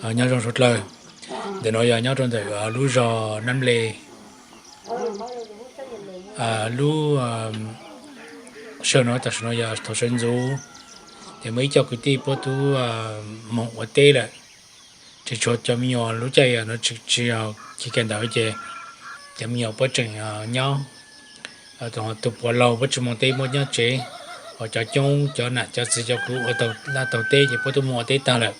Nyob zoo suav dlawg, ntawm no yog nyob rau ntawm lub zos Nab Le. Lub sij hawm no tam sim no yog thaum sawv ntxuv, ces muaj ib co kwv tij puab tub moog ua teb lawm. Tsis tshuav cov me nyuam, lub caij no tsis yog kiv kag ntawd ces cov me nyuam puab tseem nyob. Tus puav laug puab tsis moog teb, puab nyob tsev, hos cov coob cov nam cov txiv cov kwv ua tau teb ces puab tub moog ua teb tag lawm.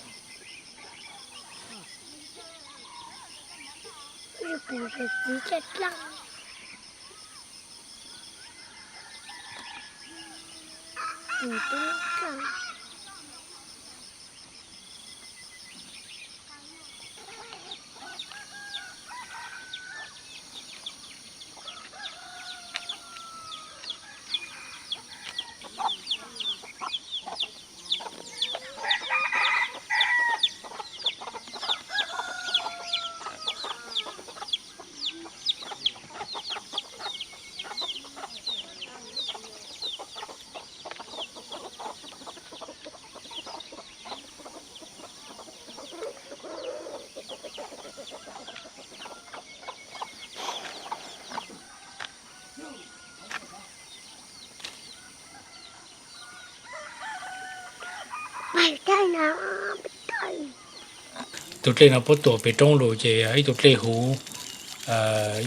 Tus dlej no puab tuam pem roob lug ces ib tug dlej huv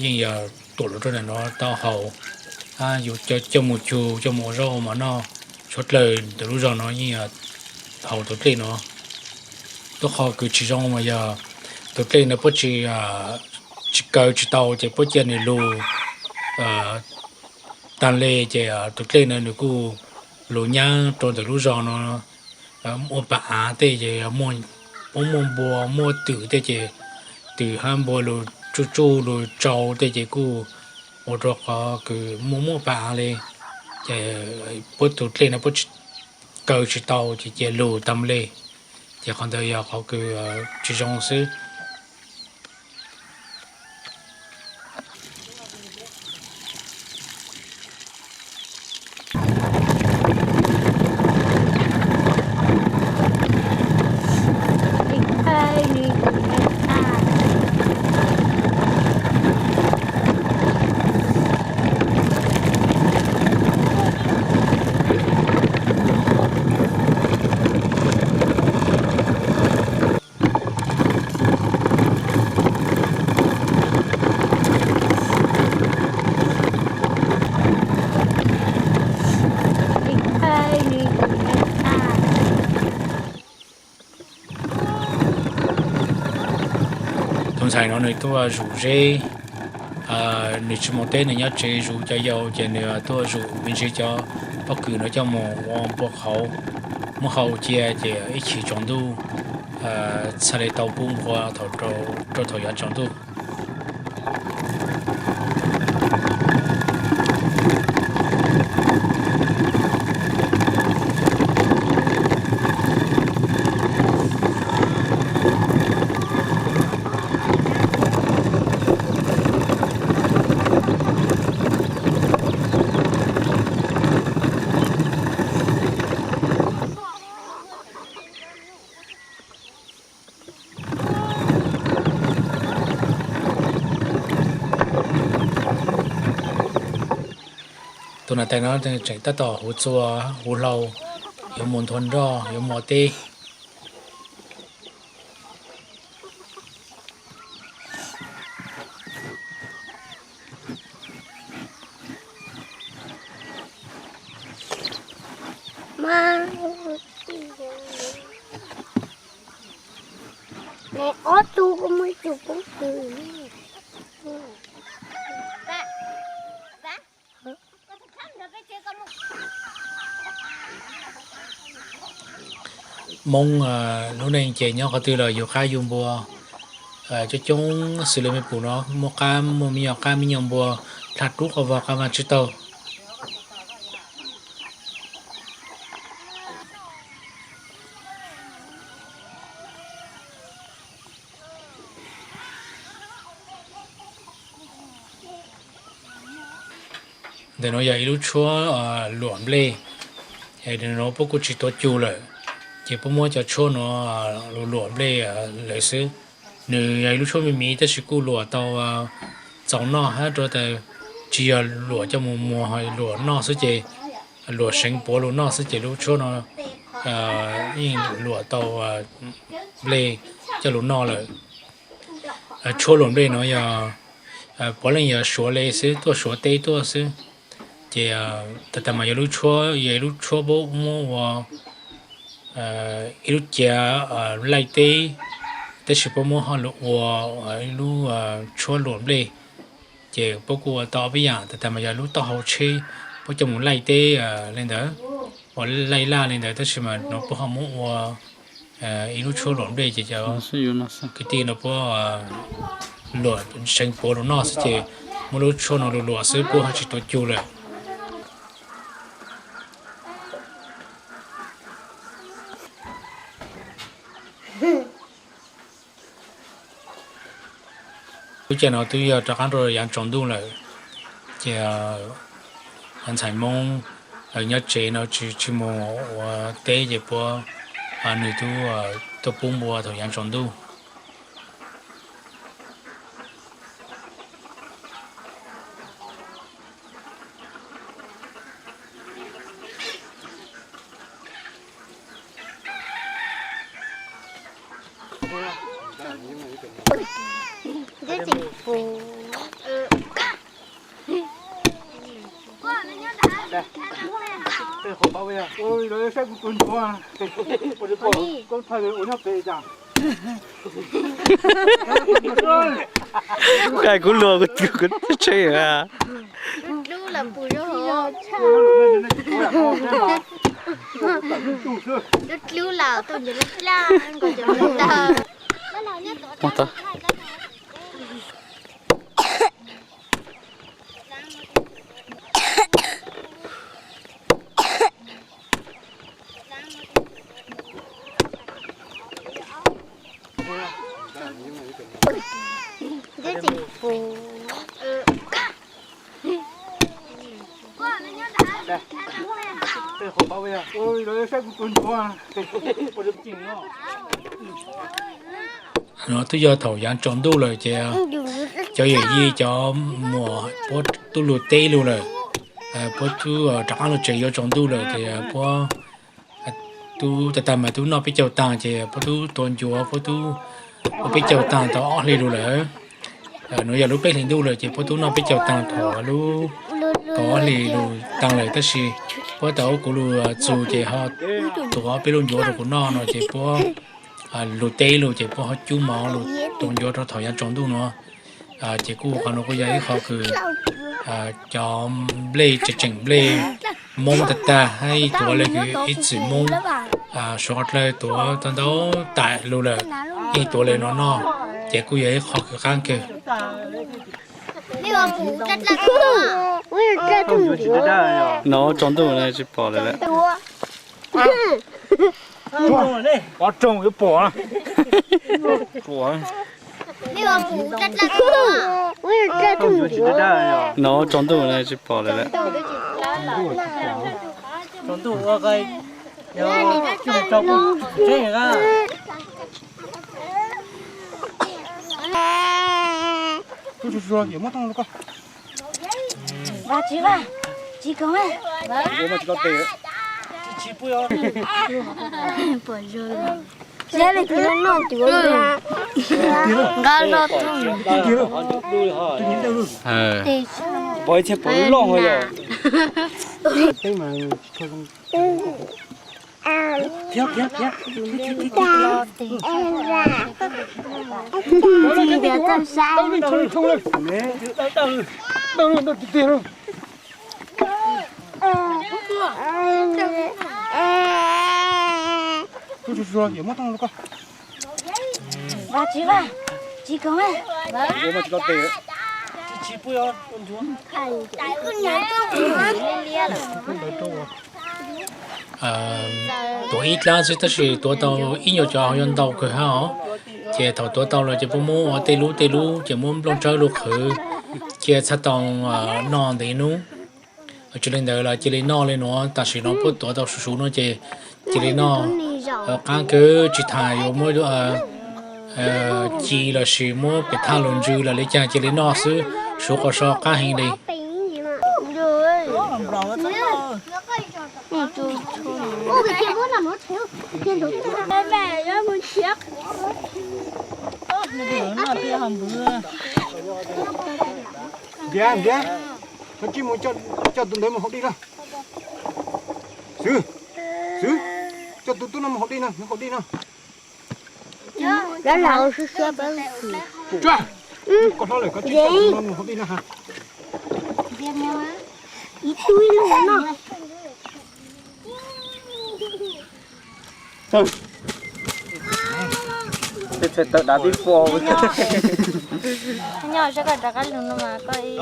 yeej yog tuam lug rau ntawm no tau haus, yus coj mus cug coj mus ua zaub ua mov noj. Suav dlawg ntawm lub zog no yeej haus tus dlej no. Tub qhov kws tsis zoo mas yog tus dlej no puab tsis, tsis kaw tsis tau ces puab cia nwg lug taag le ces tus dlej no nwg kuj lug nyab rau ntawm lub zog no. Ua pav av tej ces puab muaj npua muaj twm tej ces twm hab npua lug tsuj tsuj lug tsau tej ces kuj ua rau qhov kws muaj muaj pav av le. Ces puab tus dlej no puab tsis kaw tsis tau ces cia lug taag le, ces qhov ntawd yog qhov kws tsis zoo xwb. Tus ntxhais no nws tuaj zuj zeb, nws tsis moog teb, nws nyob tsev zuj cov yau ces nws tuaj zuj me ntsis cov pob kws no coj mus ua npua qhauv, muab hau cia ces ib chim tsaus ntuj txhaj le tau pub npua rau thaum yuav tsaus ntuj. Tus nam tais no tseem tab tom huv txua huv hlau, yuav mus nthua nroj yuav mus ua teb. Moob lub neej ces nyob qhov twg los yug qab yug npua coob coob xws li mej pum no, muaj qab muaj me nyuam, qab me nyuam npua dlha dub qhov vag qab vag tsib taug. Ntawm no yog ib lub tshuab luam nplej, es nws no puab kuj tsis tuav cug lawm. Ces puab muab cov tshuab nuav luam nplej lawm xwb. Nws yog ib lub tshuab me miv tab sis kuj luam tau txaus noj hab rua tas tsis yog luam coj mus muag, ho luam noj xwb ces luam seev puav lug noj xwb ces lub tshuab no yeej luam tau nplej coj lug noj lawm. Tshuab luam nplej no yog puav leej yog Suav le xwb, tuaj Suav teb tuaj xwb. Ces tas tas mas yog lub tshuab, yog ib lub tshuab puab muab ua ib lub ciav laij teb, tab sis puab muab ho lug ua ib lub tshuab luam nplej. Ces puab kuj ua tau ob peb yaam, tas tas mas yog lub taub hau tsheb puab coj mus laij teb le ntawd, ua laij laj le ntawd, tab sis mas no puab ho muab ua ib lub tshuab luam nplej ces cov kwv tij no puab luam seev puav lug noj xwb ces muab lub tshuab no lug luam xwb puab ho tsis tuav cug lawm. Lub caij no twb yog rov qaab rua yaav tsaus ntuj lawm, ces ntxhais Moob lawv nyob tsev no tsis mus ua teb ces puab, nwg tub tuaj pub npua thaum yaav tsaus ntuj. Kuv luag kuv tsheb. No twb yog thaum yaav tsaus ntuj lawm ces cov yawm yij cov muam puab tub lug teb lug lawm, puab tub rov qaab lug tsev yuav tsaus ntuj lawm ces puab tub tag tag mas tub noj peb caug taag ces puab tub tuav ncuav, puab tub ua peb caug taag tau ob hli lug lawm. Nuav yog lub peb hlis ntuj lawm ces puab tub noj peb caug taag thaum lub, tau ob hlis lug taag lawm, tab sis puab tau ua kuv lug txug ces ho tuav peb lub ncuav rua kuv noj no ces puab lug teb lug ces puab ho cub mov lug tuav ncuav rua thaum yaav tsaus ntuj nuav. Ces kuj qhov nuav kuj yog ib qho kws cov nplej tseem tseem nplej Moob tag tag hab ib tuav le kws ib txwm Moob suav qhov dlawg tuav tau ntau tam lug lawm, yeej tuav le nuav noj, ces kuj yog ib qho kws qaab kawg. No tsaus ntuj tsis pom lawm. No tsaus ntuj tsis pom lawm. Nqa los pov ib txhia pov loj yog. Tuav ib dlaab xwb tab sis tuav tau ib nyuag cov ho yuav ntau kawg hab os. Ces thaum tuav tau lawm ces puab muab ua tej lub tej lub ces muab nplooj tsawb lug qhwv cia txhaj tau noj ntev nub. Tsis li ntawd los cia li noj li nuav, tam sim no puab tuav tau suv suv no ces cia li noj. Qaab kawg, tsis tas yuav muab ci lossis muab pem thaj los ntsws los li cas cia li noj xwb, suav qos so qaab heev li. Ntiav, Ntiav, koj tsij mus coj tus ntawd mus haus dej na. Xwb, Xwb, coj tus tub no mus haus dej na, nws haus dej na. Koj hlob lawm, koj tsij coj tus no mus haus dej na ha. Ib tug ib lub no. Tej txhais tawm dav tib pua. Nyob saib koj rov qab lug no mas koj ib.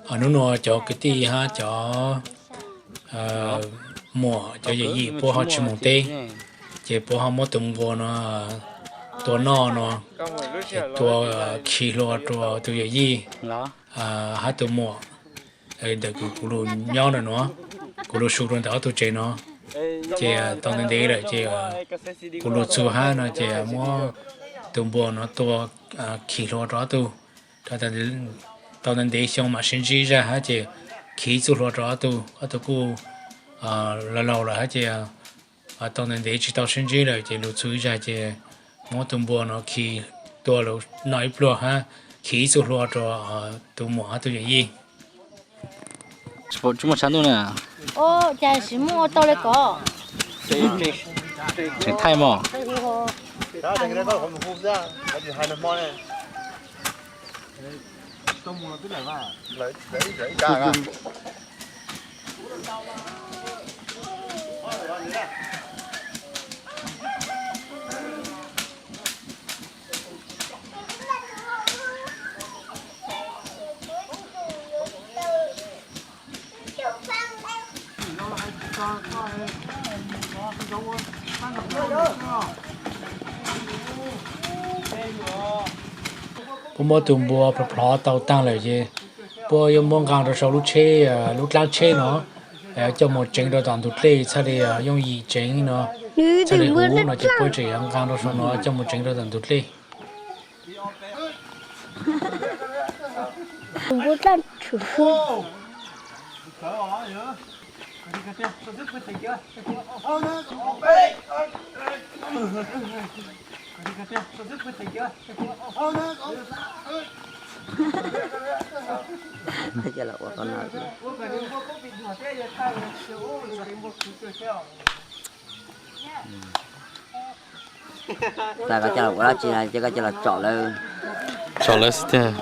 Hnub no cov kwv tij hab cov muam cov yawm yij puab ho tsis moog teb, ces puab ho muab tus npua no tua noj no, tua khi hlua rua tus yawm yij hab tus muam ntawm kuv lug nyob ntawm no, kuv lug su rua ntawm ob tug tsev no. Ces tau ntev ntev lawm ces kuv lug txug hab no ces muab tus npua no tua khi hlua rua ob tug. Tau ntev ntev xyoo mam sib ntsib zag hab ces khi ib txuj hlua rua ob tug, ob tug kuj laug laug lawm hab ces tau ntev ntev tsis tau sib ntsib lawm ces lug txug ib zag ces muab tus npua no khi tua lug noj ib pluag hab khi ib txuj hlua rua tus muam hab tus yawm yij. Tsis muaj tshav ntuj na. Cas tsis muaj ua tau li ko. Tseem thaij mog. Puab muab tus npua plhov plhov tau taag lawm ces puab yuav muab nqaa rua sau lub tsheb, lub dlaab tsheb no coj moog tseev rua tom ntug dlej txhaj le yooj yim tseev no, txhaj le huv no ces puab tseem yuav nqaa rua sau no coj moog tseev rua tom ntug dlej. Koj coj los ua dab tsi na, ces koj coj los tsom lawv. Tsom lawv xwb tiag.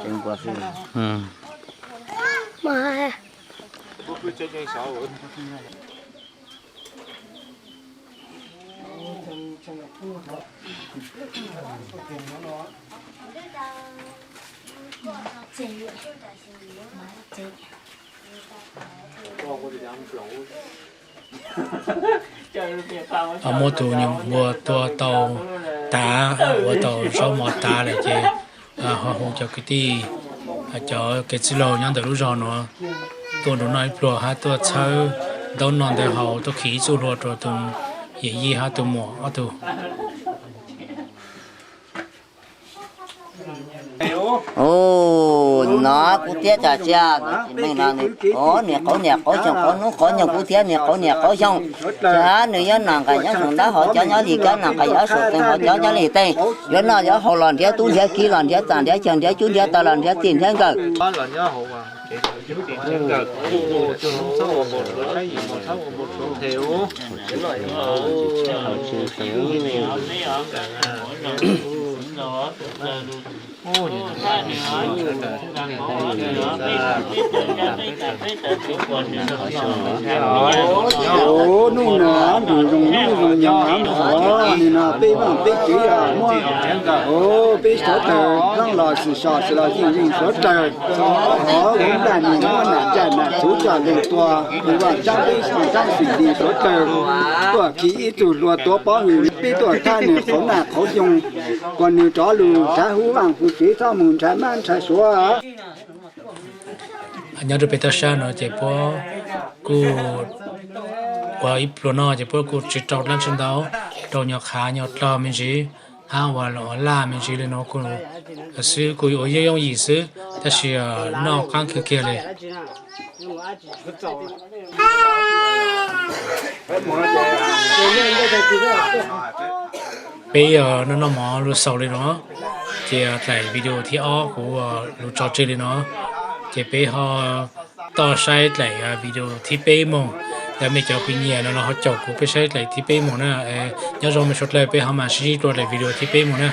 Muab tus nyuam npua tua tau tav, ua tau zaub mov tav lawm ces ho hu cov kwv tij, cov kev txwj laug nyob ntawm lub zog nuav tuaj nrug noj ib pluag hab tuaj txhawb ntaub noj ntawv haus, tuaj khi ib txuj hlua rua tus yawm yij hab tus muam ob tug. Ub, no kub thiab tas sia, tsis meej no, niam qauv niam qauv xyoo qauv hnub qauv nyoog kub thiab niam qauv niam qauv xyoo. Hab nws yuav noj nqaij nyob saum ntaub hauv cov nyob li kab, noj nqaij nyob saum teev hauv cov nyob li tej. Yuav noj yuav haus los nrhiav tub nrhiav kiv los nrhiav txaj nrhiav chaw nrhiav cub nrhiav tau los nrhiav txij nrhiav nkawm. Ub, nub no nrug zoo nub zoo nyoog av nrug nim no peb vaaj peb tsev muab peb suav dlawg zaaj los xwm so xwm los yeej yeej suav dlawg. Hov hov daj num muab nam caj nam txhuv coj lug tua, Vaaj Tsaab peb xaaj tsaab xwm li suav dlawg tuaj khi ib tug hlua tuav pob hwm peb tuaj thab nwg qhauv naj qhauv xyoo, kom nwg rov lug nrhav huv vaaj huv tsev txhob moog nrhav mab nrhav suav. Nyob rau peb toj sab no ces puab kuj Ua ib pluas no ces puab kuj tsi rau dlaab tsi ntau, rau nyuag qhav nyuag dlog me ntsis, hab ua laj me ntsis li no kuj xwb, kuj ua yooj yooj yim xwb, tab sis noj qaab kawg kiag li. Peb noj noj mov lug xaus li no, ces dlaim video thib ob kuv lug tso tseg li no, ces peb ho toj saib dlaim video thib peb moog. Yog mej cov kuv nyiam no los ho caum kuv peb saib dlaim thib peb moog na. Nyob zoo mej suav dlawg, peb ho mam sib ntsib dlua dlaim video thib peb moog na.